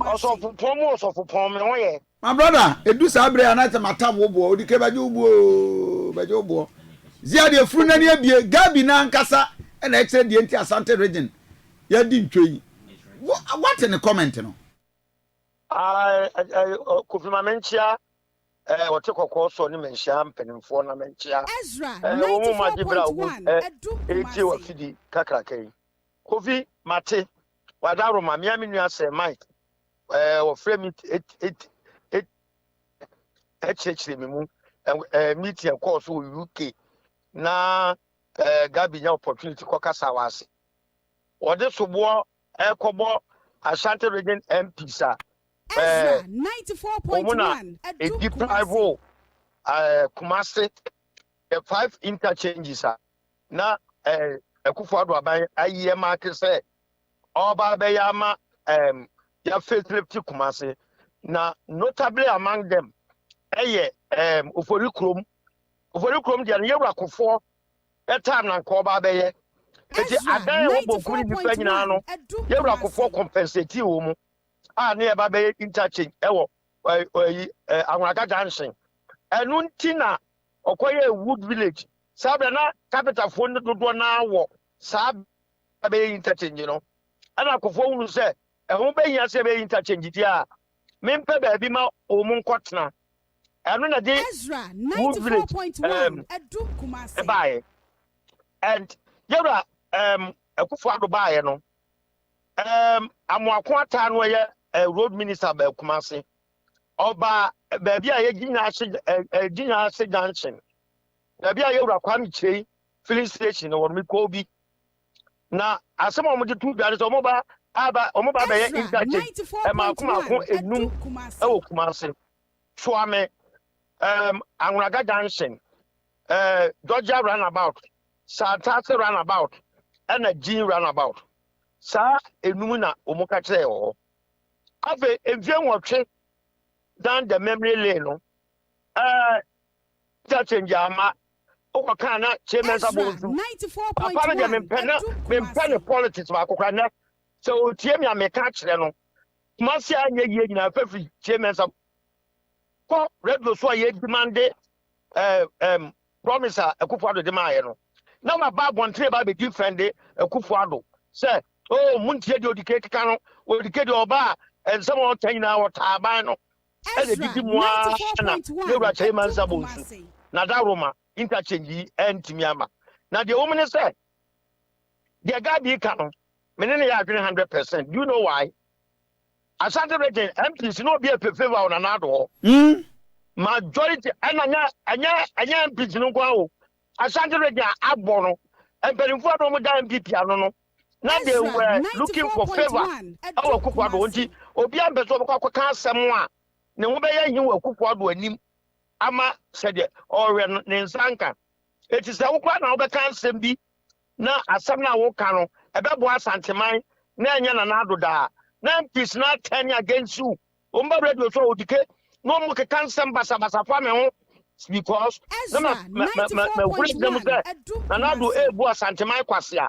Ɔsɔfopɔn mu ɔsɔfopɔn, me ho yɛ. My brother, edu saa bere a na sɛ matam wo boɔ, odi ke bɛgye wo boɔ oo, bɛgye wo boɔ. Zia deɛ funu n'ani abie, Gabi n'ankasa na ɛkyerɛ deɛ nti Asante region yɛadi ntwo yi. Woate ne comment no? Ah, Kofi ma menkyea eh, wɔte kɔkɔɔ sɔ ne manhyia mpanimfoɔ na menkyea Ezra eh, wɔn mu magye berɛ a wɔn 94.1 eh, Adum ɛretie wɔ Kumasi. afidi kakraka yi. Kofi, mate, wadaworo ma mea me nua sɛ Mike eh, wɔfrɛ me et ɛkyerɛkyerɛ me mu eh, meeting ɛkɔɔ so wɔ UK na eh, Gabi nya opportunity kɔkasa wɔ ase. Wɔde soboɔ ɛkɔbɔ Ashanti Region MPs a Ezra eh, wɔn na 94.1 Adum ɛdi Kumasi. private eh, Kumasi the five interchanges a na eh, Akufo-Addo aban ayi ɛmaake sɛ ɔba abɛyɛ ama yɛ facelift Kumasi, na notably among them ɛyɛ Ofori Kurom. Ofori Kurom deɛ no, yɛwura Kofoɔ ɛtime na nka ɔba abɛyɛ eti Ezra adan a ɛwɔ bonkum ne nifa nyinaa 94.1 no, Adum yɛwura Kofoɔ Kumasi. compensate wɔ mu a ne yɛba bɛyɛ interchange ɛwɔ ɛyi Anwonaka Junction. Ɛno nti na ɔkɔyɛ Wood Village saa bɛrɛ na capitalfoɔ no dodoɔ naa wɔ saa bɛyɛ interchange no. Ɛna Kofoɔ hunu sɛ ɛho bɛhia sɛ ɛbɛyɛ interchange deɛ a, mempɛ baabi ma wɔn mu nkɔtena. Ɛno na de Ezra Wood Village 94.1 Adum Kumasi. ɛbaeɛ. And yɛwura Akufo Addo baeɛ no, Amoako Ataa no ɛyɛ road minister baa Kumase. Ɔbaa baabi a yɛ Gyinya ase Junction, baabi a yɛwura Kwame Kyei filling station no wɔ no. Mekɔɔ bi na asɛm a wɔde to dwa no sɛ wɔn ba aba, wɔn ba bɛyɛ Ezra interchange ɛmaako maako 94.1 enum Adum Kumasi. ɛwɔ Kumase: Suame, Anwunaga Junction, Georgia roundabout, Santase roundabout, ɛna Gyin roundabout. Saa enum na wɔn ka kyerɛ wɔ hɔ. Afei mfie 8 down the memory lane no, interchange ama wokɔ kan na Kyei Mensah Ezra Bonsu papa no deɛ, 94.1 mempɛ na Adum mempɛ ne Kumasi. politics baako koraa. Nɛ sɛ otie mi a, meka kyerɛ no, Kumasi a nyɛ yie nyinaa fɛfiri Kyei Mensah kɔ radio so a yɛ demand promise a Akufo Addo de maayɛ no, na waba abɔntene ba abɛdi fɛnde Akufo Addo sɛ, oh, muntie deɛ Odike keka no. Odike deɛ, ɔba a nsɛm a ɔka nyinaa ɔtaa aban no. Ɛna Ezra didi mu ara na 94.1 yɛwura Kyei Adum Mensah Bonsu Kumasi. na Daroma interchange yi ɛntumi ama. Na deɛ wɔm ne sɛ deɛ Gabi ka no, me ne ne yɛ adwene 100%. Do you know why? Asante Region MPs na obi apɛ favour wɔ Nana Addo hɔ. Majority ɛna nyɛ ɛnyɛ MPs no nko awo. Asante Region abɔ no, mpanimfoɔ a na wɔn da NPP ano no, na they Ezra were looking for favour 94.1 ɛwɔ Adum Akufo Addo. Kumasi. Nti obi ampɛ sɛ ɔbɛkɔ akɔka asɛm a ne ho bɛyɛ hin wɔ Akufo Addo anim ama sɛdeɛ ɔrehwɛ no ne nsa nka. Eti sɛ wokora na wobɛka asɛm bi na asɛm no a woka no ɛbɛboa Asanteman na ɛnyɛ Nana Addo daa na MPs na turn against you. Wɔn ba radio so a, Odike na wɔn keka nsɛm basabasa fa me ho because na ma Ezra ma ma ma ma huri gyina mu 94.1 sɛ Adum Nana Addo Kumasi. ebu Asanteman kwasea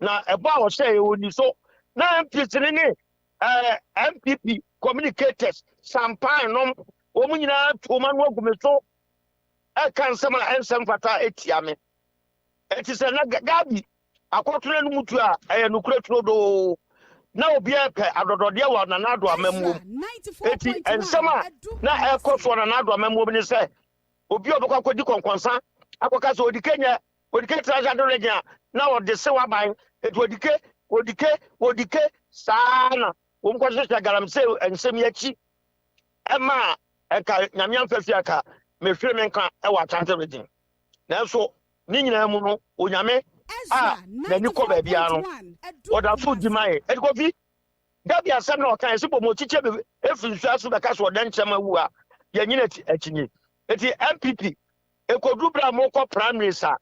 na ɛbɔ a wɔhyɛ yɛ wɔn ni so na MPs ne NPP communicators sampan nom wɔn nyinaa to wɔn ano agu me so ɛka nsɛm a ɛnsɛm fata etia me. Eti sɛ na Gabi akɔtona no mu tu a, ɛyɛ nokura turodoo na obiara pɛ adɔdɔdeɛ wɔ Nana Addo Ezra amammuom. Eti nsɛm 94.1 a Adum na ɛkɔ Kumasi. soɔ Nana Addo amammuom ne sɛ obi a ɔbɛkɔ akɔdi kɔnkɔnsa akɔka sɛ Odike nyɛ Odike Ashanti Region a na ɔde sew aban. Eti Odike, Odike, Odike saa na wɔn kɔhyehyɛ galamsey nsɛm yi akyi ɛma ɛka Nyame amfa fi aka mehwere me nka ɛwɔ Ashanti Region. Nanso ne nyinaa mu no, Onyame a Ezra n'ani kɔ baabiara no 94.1 Adum wɔda so di ma Kumasi. yɛ. Ɛdi Kofi Dabi asɛm na ɔka yɛsi bɔ mo kyikyɛ bi efiri nsu aso bɛka so ɔdɛ nkyɛn awu a yɛnyina akyinye. Eti NPP ekodu bere a mokɔ primaries a,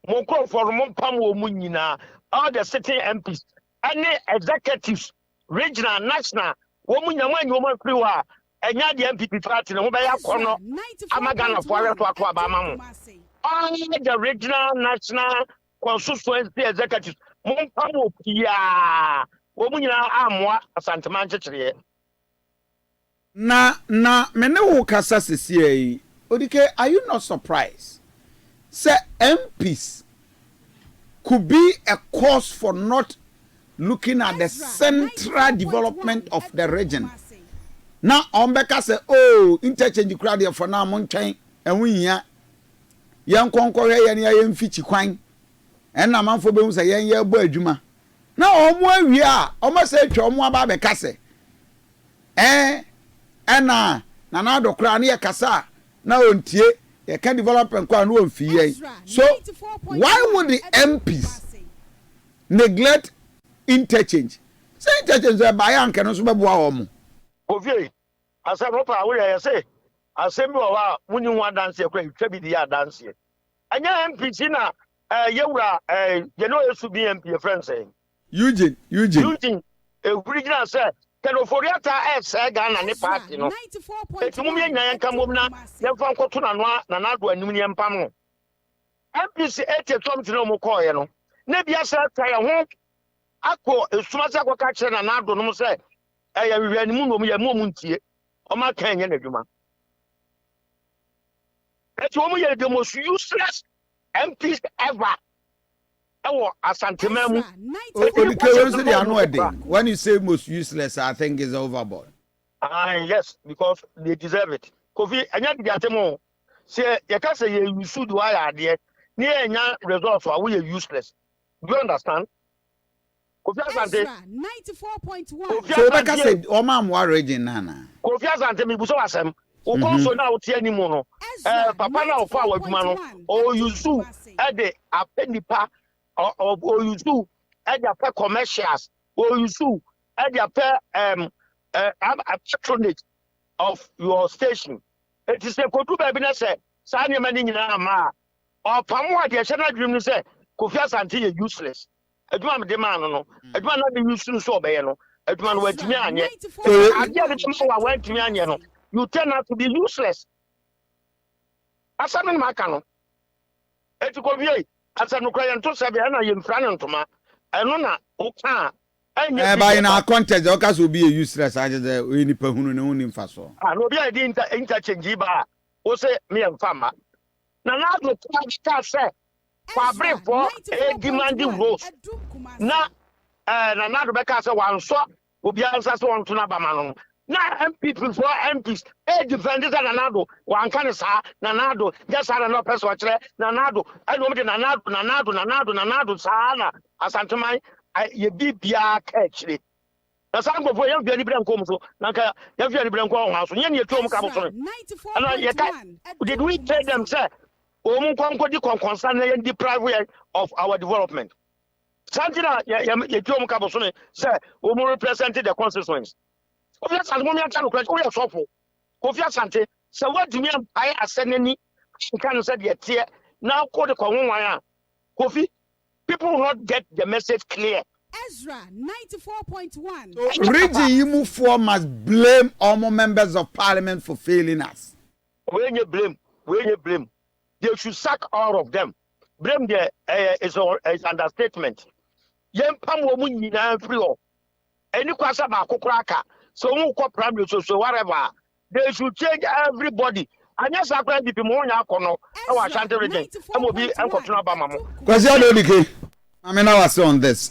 mo nkurɔfoɔ no mompam wɔn mu nyinaa, all the sitting MPs ɛne executives, regional, national, wɔn mu nyinaa. Mo anyi wɔn afiri hɔ a, ɛnyɛ adeɛ NPP party ne ho bɛyɛ Ezra akɔnɔ ama Ghanafoɔ 94.1 awɛ so ato aba Adum ama mo. Kumasi. All the regional, national, constituency executives, mompam wɔ piaa. Wɔn mu nyinaa ammoa Asantema nkyekyereɛ. Na me ne wo kasa sesia yi, Odike, are you not surprised sɛ MPs could be a cause for not looking at the central development of the region, na wɔn bɛka sɛ, "Oh, interchange kura deɛ, for now montwɛn, ɛho nhia, yɛn nkɔnkɔhwɛ yɛn yɛn mfikyi kwan," ɛnna amanfoɔ bɛhu sɛ yɛn yɛrebɔ adwuma, na wɔn awie a wɔn asɛ atwa wɔn aba abɛka sɛ ɛna Nana Addo koraa ne yɛ kasa a na ɔntie, yɛka development kɔ a na ɔmfi yɛn. So why would the MPs neglect interchange, sɛ interchange sɛ ɛbaeɛ anka no nso bɛboa wɔn mo? Kofi, asɛm no pa woyɛ yɛ sɛ asɛm bi wɔ hɔ a wonni ho adanseɛ kora, yɛtwa bi de yɛ adanseɛ. Ɛnyɛ MPs na yɛwura yɛne ɔyɛ so bi MP, yɛfrɛ no sɛ Eugene, Eugene. Eugene ehuri gyina sɛ Ken Ofori-Atta ɛsɛɛ Ghana ne party no, eti mu yɛn nyinaa yɛnka mmom na yɛmfa nkɔto n'ano Nana Addo anim ne yɛmpam no. MPs ete tɔm tena ɔmo kɔɔyɛ no na ebi asɛ atwa yɛn ho akɔ esuma sɛ akɔka kyerɛ Nana Addo nom sɛ ɛyɛ hwehwɛ anim na ɔmo yɛ mu, ɔmo ntie, ɔmo aka ɛnyɛ n'adwuma. Eti wɔn yɛ the most useless MPs ever ɛwɔ Asanteman mu. Odike, wey nso de ano ɛden. When you say most useless, I think is overboard. Ah, yes, because they deserve it. Kofi, ɛnyɛ didi ate mu sɛ yɛka sɛ yɛ use de wayɛ adeɛ ne yɛ nya results a, woyɛ useless. Do you understand, Kofi Asante? Kofi So wobɛka sɛ ɔma amoa region nana? Kofi Asante, mi buso asɛm. Wo kɔnso na wote anim no, papa na ɔfa wɔ adwuma no, ɔuse ɛde apɛ nipa, ɔuse ɛde apɛ commercials, ɔuse ɛde apɛ patronage of your station. Eti sɛ kodu baabi na sɛ saa nneɛma no nyinaa ma a, ɔpam a deɛ ɛhyɛ n'adwene mu sɛ Kofi Asante yɛ useless. Adwuma mi de maa no, adwuma na de use no so ɔbɛyɛ no, adwuma no wantumi anyɛ. Adeɛ a de ma wa wantumi anyɛ no, you turn out to be useless. Asɛm no na maka no. Eti Kofi, asɛm no kora yɛn to sɛ bɛ ɛna yɛmfira no ntoma, ɛno na woka a ɛnyɛ. Ɛba in our context, ɔka sɛ obi yɛ useless akyɛ sɛ ɔyɛ nipa hunu ne ho ni mfa so. Ah, na obi a yɛde interchange yi ba a, wo sɛ meyɛ mfa mma na n'ado kaa sɛ kwaberefoɔ ɛdemand roads na Nana Addo bɛka sɛ wansɔ obiara nsa sɛ ɔnto n'aba ma no, na NPP foɔ MPs ɛdefend sɛ Nana Addo wanka ne saa, Nana Addo nyɛ saa, na ɔpɛ sɛ ɔkyerɛ Nana Addo, ɛna wɔn de Nana Addo, Nana Addo, Nana Addo, Nana Addo saa na Asanteman yɛ biribiara ka akyire. Na saa nkurɔfoɔ yɛn fi ani bere nkɔm so na nka yɛn fi ani bere nkɔ ɔhɔn so nyɛ ne yɛtu wɔn ka bosome ɛna yɛka. Did we tell them sɛ wɔn nkɔ nkɔdi kɔnkɔnsa na yɛn deprive yɛn of our development? Santi na yɛ yɛ yɛtu wɔn ka bosome sɛ wɔn represent the constituents. Kofi Asante, mo mi aka no korɛ, woyɛ sɔfo. Kofi Asante, sɛ woatumi ampae asɛ n'ani nka no sɛ deɛ teɛ na kɔ de kɔ nwanwan a, Kofi, people will not get the message clear. Ezra 94.1. So region yi mu foɔ must blame all members of parliament for failing us. Wei nye blame, wei nye blame. They should sack all of them. Blame deɛ ɛyɛ is understatement. Yɛn pam wɔn mu nyinaa firi hɔ. Ɛni kwa sɛ baako koraa ka sɛ wɔn kɔ primary so whatever, they should change everybody. Anyɛ saa koraa, NPP mo ho nyɛ akɔ no ɛwɔ Ashanti Region ɛma obi nkɔtena aba ma mo. Kwasi Adodike, maame na wase on this.